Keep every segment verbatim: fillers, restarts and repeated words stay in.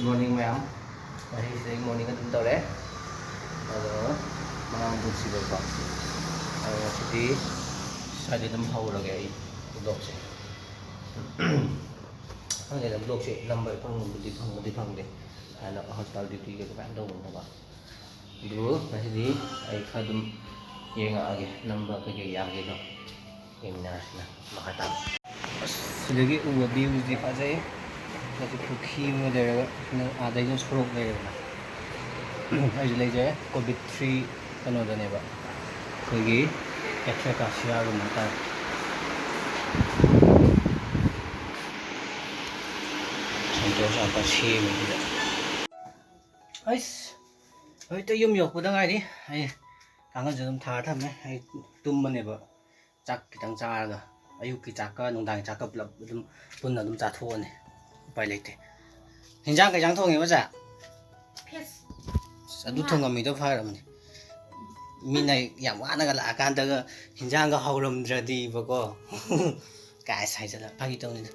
Morning ꯃꯌꯥꯝ, ꯉꯁꯤꯁꯤꯗꯒꯤ morning ꯑꯗꯨꯝ ꯇꯧꯔꯦ꯫ ꯑꯗꯣ ꯃꯉꯥꯡ ꯄꯨꯟꯁꯤꯕꯀꯣ, ꯑꯗꯣ ꯉꯁꯤꯗꯤ ꯁ꯭ꯋꯥꯏꯗ ꯑꯗꯨꯝ ꯍꯧꯔꯒꯦ ꯑꯩ vlogꯁꯦ꯫ ꯈꯪꯗꯦꯗ, vlogꯁꯦ ꯅꯝꯕ ꯐꯪꯕꯨꯗꯤ ꯐꯪꯕꯨꯗꯤ ꯐꯪꯗꯦ, ꯍꯥꯏꯅ hospital dutyꯒ ꯃꯌꯥꯝ ꯇꯧꯕꯅꯤꯅꯀꯣ꯫ ꯑꯗꯨ ꯉꯁꯤꯗꯤ ꯑꯩ ꯈꯔ ꯑꯗꯨꯝ ꯌꯦꯡꯉꯛꯑꯒꯦ, ꯅꯝꯕ ꯀꯩꯀꯩ ꯌꯥꯒꯦꯗꯣ ꯌꯦꯡꯃꯤꯟꯅꯔꯁꯤꯅ ꯃꯈꯥ ꯇꯥꯅ꯫ ꯑꯁ, ꯁꯤꯗꯒꯤ ꯎꯕ viewꯁꯤꯗꯤ ꯐꯖꯩ꯫ ꯃꯁꯤ ꯄꯨꯈ꯭ꯔꯤ ꯑꯃ ꯂꯩꯔꯒ, ꯁꯤꯅ, ꯑꯥꯗꯩꯅ ꯁꯣꯔꯣꯛ ꯂꯩꯔꯦꯗꯅ꯫ ꯑꯩꯁꯨ ꯂꯩꯖꯔꯦ, ꯀꯣꯕꯤꯠ ꯊ꯭ꯔꯤ ꯀꯩꯅꯣꯗꯅꯦꯕ, ꯑꯩꯈꯣꯏꯒꯤ ꯑꯦꯊ꯭ꯔꯦꯀꯥꯁꯤꯌꯥ ꯔꯨꯝ ꯍꯥꯏꯇꯥꯔꯦ꯫ ꯁꯟꯇꯣꯁ ꯑꯥꯀꯥꯁ ꯁꯦꯝꯃꯤ ꯁꯤꯗ꯫ ꯑꯩꯁ, ꯍꯧꯖꯤꯛꯇ ꯌꯨꯝ ꯌꯧꯔꯛꯄꯗ ꯉꯥꯏꯔꯤ꯫ ꯑꯩ ꯀꯥꯡꯈꯟꯁꯨ ꯑꯗꯨꯝ ꯊꯥꯔ ꯊꯝꯃꯦ꯫ ꯑꯩ ꯇꯨꯝꯃꯅꯦꯕ꯫ ꯆꯥꯛ ꯈꯤꯇꯪ ꯆꯥꯔꯒ, ꯑꯌꯨꯛꯀꯤ ꯆꯥꯛꯀ ꯅꯨꯡꯗꯥꯡꯒꯤ ꯆꯥꯛꯀ ꯄꯨꯂꯞ ꯑꯗꯨꯝ ꯄꯨꯟꯅ ꯑꯗꯨꯝ ꯆꯥꯊꯣꯛꯑꯅꯤ꯫ ꯎꯄꯥꯏ ꯂꯩꯇꯦ꯫ ꯍꯤꯟꯖꯥꯡ ꯀꯩ ꯏꯟꯖꯥꯡ ꯊꯣꯡꯉꯦꯕ, ꯆꯥ? ꯐꯦꯁ꯫ ꯑꯁ, ꯑꯗꯨ ꯉꯥ꯫ ꯊꯣꯡꯉꯝꯃꯤꯗꯣ ꯐꯔꯕꯅꯤ꯫ ꯃꯤꯅ ꯌꯥꯝ ꯋꯥꯅꯒ ꯂꯥꯛꯑꯀꯥꯟꯗꯒ ꯍꯤꯟꯖꯥꯡꯒ ꯍꯧꯔꯝꯗ꯭ꯔꯗꯤꯕꯀꯣ꯫ ꯀꯥꯏ ꯍꯥꯏꯖꯜꯂ ꯐꯥꯒꯤ ꯇꯧꯅꯤꯗ꯫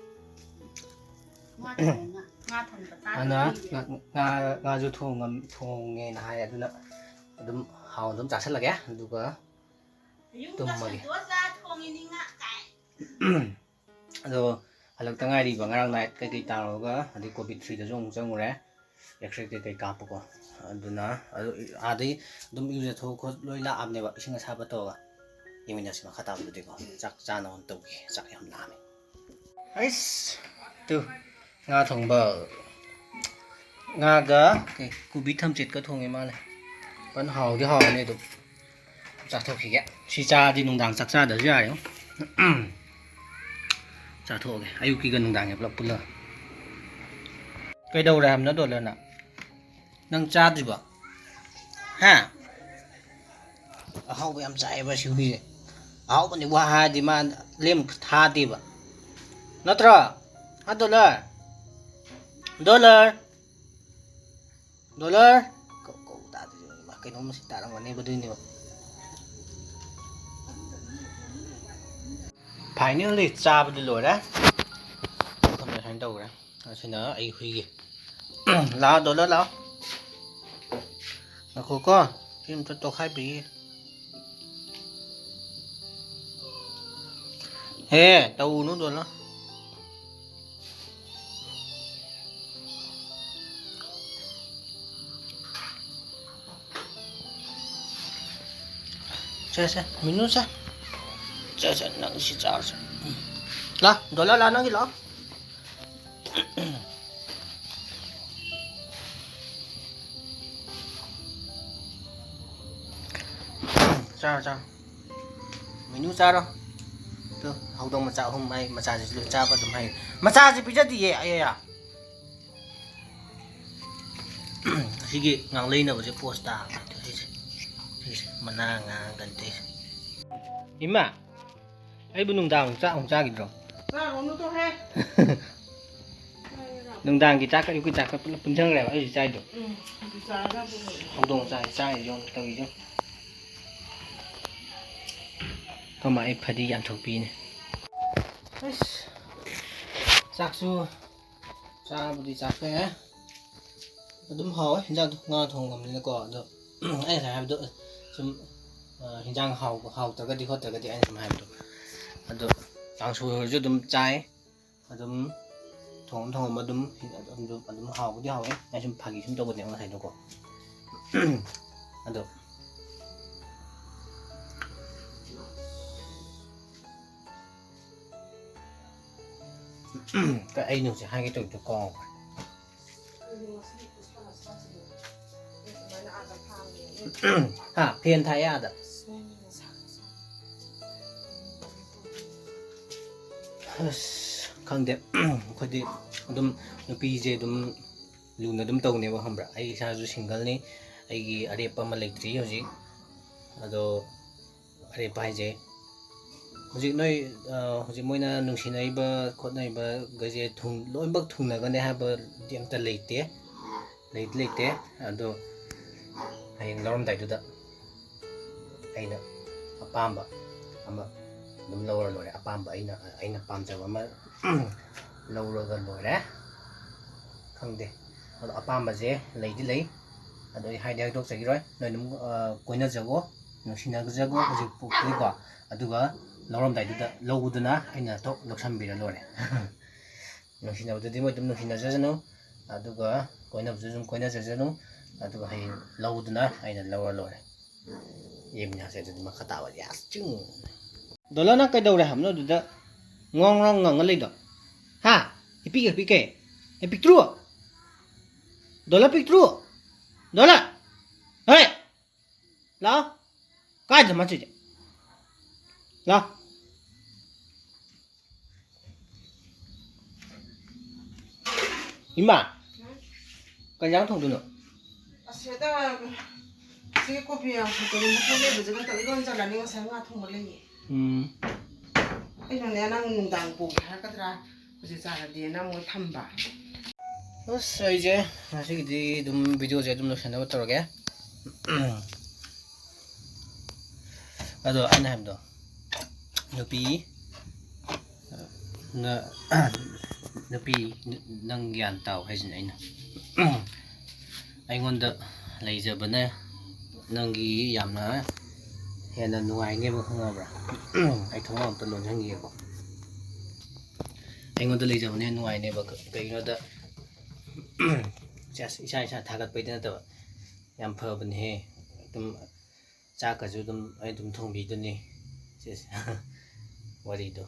ꯉꯥ ꯊꯣꯡꯕ, ꯉꯥ ꯊꯣꯡꯕ ꯑꯗꯨꯅ ꯆꯥꯗꯕ ꯉꯥ, ꯉꯥ, ꯉꯥꯁꯨ ꯊꯣꯡꯉꯝ-, ꯊꯣꯡꯉꯦꯅ ꯍꯥꯏ꯫ ꯑꯗꯨꯅ ꯑꯗꯨꯝ ꯍꯥꯎꯅ ꯑꯗꯨꯝ ꯆꯥꯁꯤꯜꯂꯒꯦ꯫ ꯑꯗꯨꯒ ꯌꯨꯝꯗ ꯇꯨꯝꯃꯒꯦ꯫ ꯁꯟꯗꯣ ꯆꯥ ꯊꯣꯡꯉꯤꯅꯤ ꯉꯥ ꯀꯥꯏ꯫ ꯑꯗꯣ ꯍꯜꯂꯛꯇ ꯉꯥꯏꯔꯤꯕ, ꯉꯔꯥꯡ night ꯀꯩꯀꯩ ꯇꯥꯔꯨꯔꯒ ꯑꯗꯩ ꯀꯣꯕꯤꯠ ꯊ꯭ꯔꯤꯗꯁꯨ ꯑꯃꯨꯛ ꯆꯪꯉꯨꯔꯦ, ꯑꯦꯛꯁꯔꯦ ꯀꯩꯀꯩ ꯀꯥꯞꯄꯀꯣ꯫ ꯑꯗꯨꯅ ꯑꯗꯨ ꯑꯥꯗꯩ ꯑꯗꯨꯝ ꯏꯔꯨꯖꯊꯣꯛ ꯈꯣꯠ ꯂꯣꯏ ꯂꯥꯛꯑꯕꯅꯦꯕ, ꯏꯁꯤꯡ ꯑꯁꯥꯕ ꯇꯧꯔꯒ꯫ ꯌꯦꯡꯃꯤꯟꯅꯁꯤ ꯃꯈꯥ ꯇꯥꯕꯗꯨꯗꯤꯀꯣ꯫ ꯆꯥꯛ ꯆꯥꯅꯕ ꯇꯧꯒꯦ, ꯆꯥꯛ ꯌꯥꯝ ꯂꯥꯝꯃꯦ꯫ ꯑꯩꯁ, ꯇꯨ, ꯉꯥ ꯊꯣꯡꯕ꯫ ꯉꯥꯒ ꯀꯩ, ꯀꯣꯕꯤ ꯊꯝꯆꯦꯠꯀ ꯊꯣꯡꯉꯤ ꯃꯥꯜꯂꯦ꯫ ꯐꯖꯅ ꯍꯥꯎꯗꯤ ꯍꯥꯎꯔꯅꯤ ꯑꯗꯨꯝ꯫ ꯆꯥꯊꯣꯛꯈꯤꯒꯦ꯫ ꯁꯤ ꯆꯥꯔꯗꯤ ꯅꯨꯡꯗꯥꯡ ꯆꯥꯛ ꯆꯥꯗ꯭ꯔꯁꯨ ꯌꯥꯔꯦ꯫ ꯆꯥꯊꯣꯛꯑꯒꯦ꯫ ꯑꯌꯨꯛꯀꯤꯒ ꯅꯨꯡꯗꯥꯡꯒꯤ ꯄꯨꯂꯞ ꯄꯨꯜꯂꯒ꯫ ꯀꯩꯗꯧꯔꯦ ꯍꯥꯏꯕꯅꯣ, ꯗꯣꯂꯔꯅ? ꯅꯪ ꯆꯥꯗ꯭ꯔꯤꯕꯣ? ꯍꯥ? ꯑꯍꯥꯎꯕ ꯌꯥꯝ ꯆꯥꯏꯌꯦꯕ ꯁꯤ ꯍꯨꯏꯁꯦ꯫ ꯑꯍꯥꯎꯕꯅꯤ ꯋꯥ ꯍꯥꯏꯔꯗꯤ ꯃꯥ ꯂꯦꯝ ꯊꯥꯗꯦꯕ꯫ ꯅꯠꯇ꯭ꯔꯣ? ꯍꯥ, ꯗꯣꯂꯔ? ꯗꯣꯂꯔ? ꯗꯣꯂꯔ? ꯀꯧ-, ꯀꯧ ꯇꯥꯗꯦ꯫ ꯃꯥ ꯀꯩꯅꯣꯝ ꯃꯁꯤ ꯇꯥꯔꯝꯒꯅꯦꯕ, ꯑꯗꯨꯏꯅꯦꯕ꯫ Finally ꯆꯥꯕꯗꯤ ꯂꯣꯏꯔꯦ꯫ ꯁꯨꯃꯥꯏꯅ ꯇꯧꯈ꯭ꯔꯦ꯫ ꯑꯁꯤꯅ ꯑꯩ ꯍꯨꯏꯒꯤ꯫ ꯂꯥꯛꯑꯣ, ꯗꯣꯂꯔ ꯂꯥꯛꯑꯣ꯫ ꯉꯥꯏꯈꯣꯀꯣ, ꯁꯤ ꯑꯝꯇ ꯇꯣꯈꯥꯏꯕꯤꯒꯦ꯫ ꯍꯦ, ꯇꯧꯅꯨ, ꯗꯣꯂꯔ꯫ ꯁꯦ, ꯁꯦ, ꯃꯤꯅꯨ ꯁꯦ꯫ ꯁꯦ, ꯁꯦ, ꯅꯪ ꯁꯤ ꯆꯥꯔꯣ ꯁꯦ꯫ ꯎꯝ꯫ ꯂꯥ, ꯗꯣꯂꯔ ꯂꯥ, ꯅꯪꯒꯤ ꯂꯥ꯫ ꯆꯥꯔꯣ, ꯆꯥꯔꯣ꯫ ꯃꯤꯅꯨ ꯆꯥꯔꯣ꯫ ꯇꯨ, ꯍꯧꯗꯣꯡ ꯃꯆꯥ ꯑꯍꯨꯝ ꯃꯥꯏ ꯃꯆꯥꯁꯤꯁꯨ ꯂꯣꯏ ꯆꯥꯕ ꯑꯗꯨꯝ ꯍꯩ꯫ ꯃꯆꯥꯁꯤ ꯄꯤꯖꯗꯤꯌꯦ, ꯑꯌꯥ꯫ ꯑꯁꯤꯒꯤ ꯉꯥꯡꯂꯩꯅꯕꯁꯦ ꯄꯣꯁ ꯇꯥꯕ ꯅꯠꯇꯦ ꯑꯩꯁꯦ꯫ ꯁꯤꯁꯦ ꯃꯅꯥ ꯉꯥꯡꯒꯅꯤ ꯇꯧꯔꯤꯁꯦ꯫ ꯏꯃꯥ, ꯑꯩꯕꯨ ꯅꯨꯡꯗꯥꯡ ꯆꯥꯛ ꯑꯃꯨꯛ ꯆꯥꯈꯤꯗ꯭ꯔꯣ? ꯆꯥꯔꯨꯅꯨ ꯇꯣꯛꯍꯦ꯫ ꯅꯨꯡꯗꯥꯡꯒꯤ ꯆꯥꯛꯀ ꯑꯌꯨꯛꯀꯤ ꯆꯥꯛꯀ ꯄꯨꯂꯞ ꯄꯨꯟꯁꯤꯟꯈ꯭ꯔꯦꯕ ꯑꯩ ꯍꯧꯖꯤꯛ ꯆꯥꯏꯗꯣ꯫ ꯎꯝ, ꯑꯗꯨ ꯆꯥꯔꯒ ꯑꯗꯨ ꯂꯩꯔꯦ꯫ ꯍꯧꯗꯣꯡ ꯆꯥꯏ, ꯆꯥꯏ ꯌꯦꯡꯉꯨ ꯇꯧꯔꯤꯁꯦ꯫ ꯑꯩꯈꯣꯏ ꯃꯥ ꯑꯩ ꯐꯗꯤ ꯌꯥꯟꯊꯣꯛꯄꯤꯅꯦ꯫ ꯑꯁ, ꯆꯥꯛꯁꯨ ꯆꯥꯕꯨꯗꯤ ꯆꯥꯊꯣꯛꯑꯦ꯫ ꯑꯗꯨꯝ ꯍꯥꯎꯋꯦ ꯍꯤꯟꯖꯥꯡꯗꯣ, ꯉꯥ ꯊꯣꯡꯉꯕꯅꯤꯅꯀꯣ꯫ ꯑꯗꯣ ꯑꯩ ꯉꯁꯥꯏ ꯍꯥꯏꯕꯗꯣ ꯁꯨꯝ, ꯑ, ꯍꯤꯟꯖꯥꯡ ꯍꯥꯎ-, ꯍꯥꯎꯇ꯭ꯔꯒꯗꯤ ꯈꯣꯠꯇ꯭ꯔꯒꯗꯤ ꯑꯩꯅ ꯁꯨꯝ ꯍꯥꯏꯕꯗꯣ꯫ ꯑꯗꯣ ꯀꯥꯡꯁꯣꯏ ꯑꯣꯏꯔꯁꯨ ꯑꯗꯨꯝ ꯆꯥꯏ꯫ ꯑꯗꯨꯝ ꯊꯣꯡ ꯊꯣꯡꯕ ꯑꯗꯨꯝ, ꯑꯗꯨꯝ, ꯑꯗꯨꯝ ꯍꯥꯎꯕꯨꯗꯤ ꯍꯥꯎꯋꯦ꯫ ꯑꯩ ꯁꯨꯝ ꯐꯥꯒꯤ ꯁꯨꯝ ꯇꯧꯕꯅꯦꯕ ꯉꯁꯥꯏꯗꯣꯀꯣ꯫ ꯑꯗꯣ ꯀ-, ꯑꯩꯅ ꯍꯧꯖꯤꯛ ꯍꯥꯏꯒꯦ ꯇꯧꯔꯤꯗꯣ ꯀꯥꯎꯈ꯭ꯔꯦ꯫ ꯍꯥ, ꯐꯦꯟ ꯊꯥꯏ ꯑꯥꯗ꯫ ꯑꯁ, ꯈꯪꯗꯦ꯫ ꯑꯩꯈꯣꯏꯗꯤ ꯑꯗꯨꯝ ꯅꯨꯄꯤꯁꯦ ꯑꯗꯨꯝ ꯂꯨꯅ ꯑꯗꯨꯝ ꯇꯧꯅꯦꯕ, ꯈꯪꯕ꯭ꯔꯥ? ꯑꯩ ꯏꯁꯥꯁꯨ ꯁꯤꯡꯒꯜꯅꯤ, ꯑꯩꯒꯤ ꯑꯔꯦꯞꯄ ꯑꯃ ꯂꯩꯇ꯭ꯔꯤ ꯍꯧꯖꯤꯛ꯫ ꯑꯗꯣ ꯑꯔꯦꯞꯄ ꯍꯥꯏꯁꯦ ꯍꯧꯖꯤꯛ ꯅꯣꯏ, ꯑ, ꯍꯧꯖꯤꯛ ꯃꯣꯏꯅ ꯅꯨꯡꯁꯤꯅꯔꯤꯕ ꯈꯣꯠꯅꯔꯤꯕꯈꯩꯁꯦ ꯊꯨꯡ-, ꯂꯣꯏꯅꯃꯛ ꯊꯨꯡꯅꯒꯅꯤ ꯍꯥꯏꯕꯗꯤ ꯑꯝꯇ ꯂꯩꯇꯦ꯫ ꯂꯩꯗꯤ ꯂꯩꯇꯦ꯫ ꯑꯗꯣ ꯍꯌꯦꯡ ꯂꯧꯔꯝꯗꯥꯏꯗꯨꯗ ꯑꯩꯅ ꯑꯄꯥꯝꯕ ꯑꯃ ꯑꯗꯨꯝ ꯂꯧꯔ ꯂꯣꯏꯔꯦ꯫ ꯑꯄꯥꯝꯕ ꯑꯩꯅ, ꯑꯩꯅ ꯄꯥꯝꯖꯕ ꯑꯃ ꯂꯧꯔꯒ ꯂꯣꯏꯔꯦ꯫ ꯈꯪꯗꯦ꯫ ꯑꯗꯣ ꯑꯄꯥꯝꯕꯁꯦ ꯂꯩꯗꯤ ꯂꯩ꯫ ꯑꯗꯣ ꯑꯩ ꯍꯥꯏꯗꯤ ꯍꯥꯏꯗꯣꯛꯆꯈꯤꯔꯣꯏ꯫ ꯅꯣꯏ ꯑꯗꯨꯝ, ꯑ, ꯀꯣꯏꯅꯖꯒꯣ, ꯅꯨꯡꯁꯤꯅꯖꯒꯣ ꯍꯧꯖꯤꯛ ꯄꯣꯛꯇ꯭ꯔꯤꯀꯣ꯫ ꯑꯗꯨꯒ ꯂꯧꯔꯝꯗꯥꯏꯗꯨꯗ ꯂꯧꯗꯨꯅ ꯑꯩꯅ ꯊꯣꯛ ꯂꯧꯁꯟꯕꯤꯔ ꯂꯣꯏꯔꯦ꯫ ꯅꯨꯡꯁꯤꯅꯕꯗꯨꯗꯤ ꯃꯣꯏ ꯑꯗꯨꯝ ꯅꯨꯡꯁꯤꯅꯖꯁꯅꯨ, ꯑꯗꯨꯒ ꯀꯣꯏꯅꯕꯗꯨꯁꯨ ꯑꯗꯨꯝ ꯀꯣꯏꯅꯖꯁꯅꯨ, ꯑꯗꯨꯒ ꯍꯌꯦꯡ ꯂꯧꯗꯨꯅ ꯑꯩꯅ ꯂꯧꯔ ꯂꯣꯏꯔꯦ꯫ ꯌꯦꯡꯃꯤꯟꯅꯁꯦ ꯑꯗꯨꯗꯤ ꯃꯈꯥ ꯇꯥꯕ꯫ ꯌꯥꯁ ꯆꯤꯡ꯫ ꯗꯣꯂꯔ, ꯅꯪ ꯀꯩꯗꯧꯔꯦ ꯍꯥꯏꯕꯅꯣ ꯑꯗꯨꯗ ꯉꯣꯡ ꯉꯣꯡ ꯉꯪꯉ ꯂꯩꯗꯣ? ꯍꯥ? ꯍꯤꯞꯄꯤꯒꯦ, ꯍꯤꯞꯄꯤꯒꯦ꯫ ꯑꯦ, ꯄꯤꯛꯇ꯭ꯔꯨ! ꯗꯣꯂꯔ ꯄꯤꯛꯇ꯭ꯔꯨ! ꯗꯣꯂꯔ! ꯍꯦ! ꯂꯥꯛꯑꯣ꯫ ꯀꯥꯏꯗ ꯃꯥ ꯆꯠꯂꯤꯁꯦ? ꯂꯥꯛꯑꯣ꯫ ꯏꯃꯥ, ꯀꯩ ꯏꯟꯖꯥꯡ ꯊꯣꯡꯗꯣꯏꯅꯣ? ꯑꯁꯤꯗ ꯁꯤ ꯀꯣꯕꯤ ꯌꯥꯝ ꯐꯨꯠꯇꯣꯛꯑꯦ, ꯃꯈꯣꯏ ꯂꯩꯕꯁꯤꯒ ꯇꯧꯔ ꯏꯔꯣꯟ ꯆꯜꯂꯅꯤ, ꯉꯁꯥꯏ ꯉꯥ ꯊꯣꯡꯕ ꯂꯩꯌꯦ꯫ ꯎꯝ꯫ ꯑꯩꯅꯅꯦ, ꯅꯪ ꯅꯨꯡꯗꯥꯡ ꯄꯨꯒꯦ ꯍꯥꯏꯔꯛꯀꯗ꯭ꯔꯥ ꯍꯧꯖꯤꯛ ꯆꯥꯔꯗꯤꯅ ꯑꯃꯨꯛ ꯊꯝꯕ꯫ ꯑꯁ, ꯑꯩꯁꯦ ꯉꯁꯤꯒꯤꯗꯤ ꯑꯗꯨꯝ videoꯁꯦ ꯑꯗꯨꯝ ꯂꯣꯏꯁꯤꯟꯅꯕ ꯇꯧꯔꯒꯦ꯫ ꯑꯗꯣ ꯑꯩꯅ ꯍꯥꯏꯕꯗꯣ, ꯅꯨꯄꯤ, ꯅ-, ꯅꯨꯄꯤ, ꯅꯪ ꯒ꯭ꯌꯥꯟ ꯇꯥꯎ ꯍꯥꯏꯁꯤꯅꯦ ꯑꯩꯅ꯫ ꯑꯩꯉꯣꯟꯗ ꯂꯩꯖꯕꯅ ꯅꯪꯒꯤ ꯌꯥꯝꯅ ꯍꯦꯟꯅ ꯅꯨꯡꯉꯥꯏꯅꯦꯕ, ꯈꯪꯉꯕ꯭ꯔꯥ? ꯑꯩ ꯊꯣꯡꯅꯥꯎ ꯑꯝꯇ ꯂꯣꯟꯁꯤꯟꯈꯤꯒꯦꯀꯣ꯫ ꯑꯩꯉꯣꯟꯗ ꯂꯩꯖꯕꯅ ꯍꯦꯟꯅ ꯅꯨꯡꯉꯥꯏꯅꯦꯕ꯫ ꯀ-, ꯀꯩꯒꯤꯅꯣꯗ, ꯁꯦꯁ, ꯏꯁꯥ ꯏꯁꯥ ꯊꯥꯒꯠꯄꯩꯗꯤ ꯅꯠꯇꯕ, ꯌꯥꯝ ꯐꯕꯅꯦꯍꯦ꯫ ꯑꯗꯨꯝ ꯆꯥꯛꯀꯁꯨ ꯑꯗꯨꯝ ꯑꯩ ꯑꯗꯨꯝ ꯊꯣꯡꯕꯤꯗꯨꯅꯤ꯫ ꯁꯦꯁ, ꯋꯥꯔꯤꯗꯣ꯫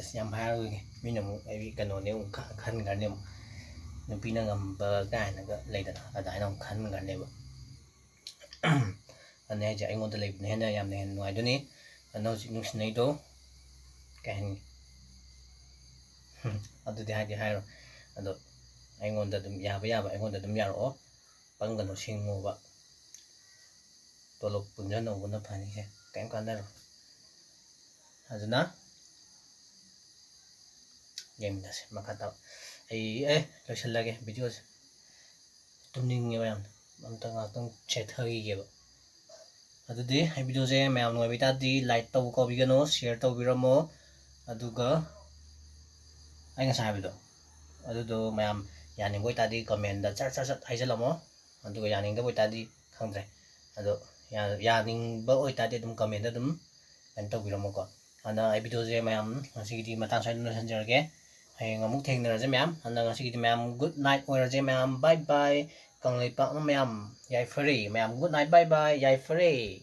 ꯑꯁ, ꯌꯥꯝ ꯍꯥꯏꯔꯔꯣꯏꯒꯦ꯫ ꯃꯤꯅ ꯑꯃꯨꯛ ꯑꯩ ꯀꯩꯅꯣꯅꯦ ꯑꯃꯨꯛ ꯈ-, ꯈꯟꯈ꯭ꯔꯅꯤ ꯑꯃꯨꯛ꯫ ꯅꯨꯄꯤꯅ ꯉꯝꯕ ꯀꯥꯏꯅꯒ ꯂꯩꯗꯅ, ꯑꯗꯨꯃꯥꯏꯅ ꯑꯃꯨꯛ ꯈꯟꯈ꯭ꯔꯅꯦꯕ꯫ ꯑꯗꯨꯅꯦ ꯍꯥꯏꯁꯦ, ꯑꯩꯉꯣꯟꯗ ꯂꯩꯕꯅ ꯍꯦꯟꯅ ꯌꯥꯝꯅ ꯍꯦꯟꯅ ꯅꯨꯡꯉꯥꯏꯗꯣꯏꯅꯤ꯫ ꯑꯗꯨꯅ ꯍꯧꯖꯤꯛ ꯅꯨꯡꯁꯤꯅꯩꯗꯣ ꯀꯩ ꯍꯥꯏꯅꯤ? ꯑꯗꯨꯗꯤ ꯍꯥꯏꯗꯤ ꯍꯥꯏꯔꯣ꯫ ꯑꯗꯣ ꯑꯩꯉꯣꯟꯗ ꯑꯗꯨꯝ ꯌꯥꯕ ꯌꯥꯕ ꯑꯩꯉꯣꯟꯗ ꯑꯗꯨꯝ ꯌꯥꯔꯛꯑꯣ꯫ ꯄꯪꯒꯅꯨ, ꯁꯤꯡꯉꯨꯕ꯫ ꯇꯣꯂꯣꯞ ꯄꯨꯟꯁꯤꯟꯍꯧꯕꯅ ꯐꯅꯤꯁꯦ, ꯀꯩꯝ ꯀꯥꯟꯅꯔꯣꯏ꯫ ꯑꯗꯨꯅ ꯌꯦꯡꯃꯤꯟꯅꯁꯦ ꯃꯈꯥ ꯇꯥꯕ꯫ ꯑꯩ, ꯑꯦ, ꯂꯣꯏꯁꯤꯜꯂꯒꯦ videoꯁꯦ꯫ ꯇꯨꯝꯅꯤꯡꯉꯦꯕ ꯌꯥꯝꯅ꯫ ꯑꯝꯇ ꯉꯥꯛꯇꯪ ꯁꯦꯠꯊꯈꯤꯒꯦꯕ꯫ ꯑꯗꯨꯗꯤ ꯑꯩ videoꯁꯦ ꯃꯌꯥꯝ ꯅꯨꯡꯉꯥꯏꯕꯤ ꯇꯥꯔꯗꯤ like ꯇꯧꯕ ꯀꯥꯎꯕꯤꯒꯅꯨ, share ꯇꯧꯕꯤꯔꯝꯃꯣ꯫ ꯑꯗꯨꯒ ꯑꯩ ꯉꯁꯥꯏ ꯍꯥꯏꯕꯗꯣ, ꯑꯗꯨꯗꯣ ꯃꯌꯥꯝ ꯌꯥꯅꯤꯡꯕ ꯑꯣꯏꯇꯥꯔꯗꯤ comment ꯆꯠ ꯆꯠ ꯆꯠ ꯍꯥꯏꯖꯜꯂꯝꯃꯣ꯫ ꯑꯗꯨꯒ ꯌꯥꯅꯤꯡꯗꯕ ꯑꯣꯏꯇꯥꯔꯗꯤ ꯈꯪꯗ꯭ꯔꯦ꯫ ꯑꯗꯣ ꯌꯥ-, ꯌꯥꯅꯤꯡꯕ ꯑꯣꯏꯇꯥꯔꯗꯤ ꯑꯗꯨꯝ comment ꯑꯗꯨꯝ ꯀꯩꯅꯣ ꯇꯧꯕꯤꯔꯝꯃꯣꯀꯣ꯫ ꯑꯗꯨꯅ ꯑꯩ video ꯁꯦ ꯃꯌꯥꯝ ꯉꯁꯤꯒꯤꯗꯤ ꯃꯇꯥꯡ ꯁ꯭ꯋꯥꯏꯗ ꯂꯣꯏꯁꯤꯟꯖꯔꯒꯦ꯫ ꯍꯌꯦꯡ ꯑꯃꯨꯛ ꯊꯦꯡꯅꯔꯁꯦ ꯃꯌꯥꯝ꯫ ꯑꯗꯨꯅ ꯉꯁꯤꯒꯤꯗꯤ ꯃꯌꯥꯝ good night ꯑꯣꯏꯔꯁꯦ ꯃꯌꯥꯝ꯫ Bye bye꯫ ꯀꯪꯂꯩꯄꯥꯛꯅ ꯃꯌꯥꯝ ꯌꯥꯏꯐꯔꯦ꯫ ꯃꯌꯥꯝ good night, bye bye, ꯌꯥꯏꯐꯔꯦ꯫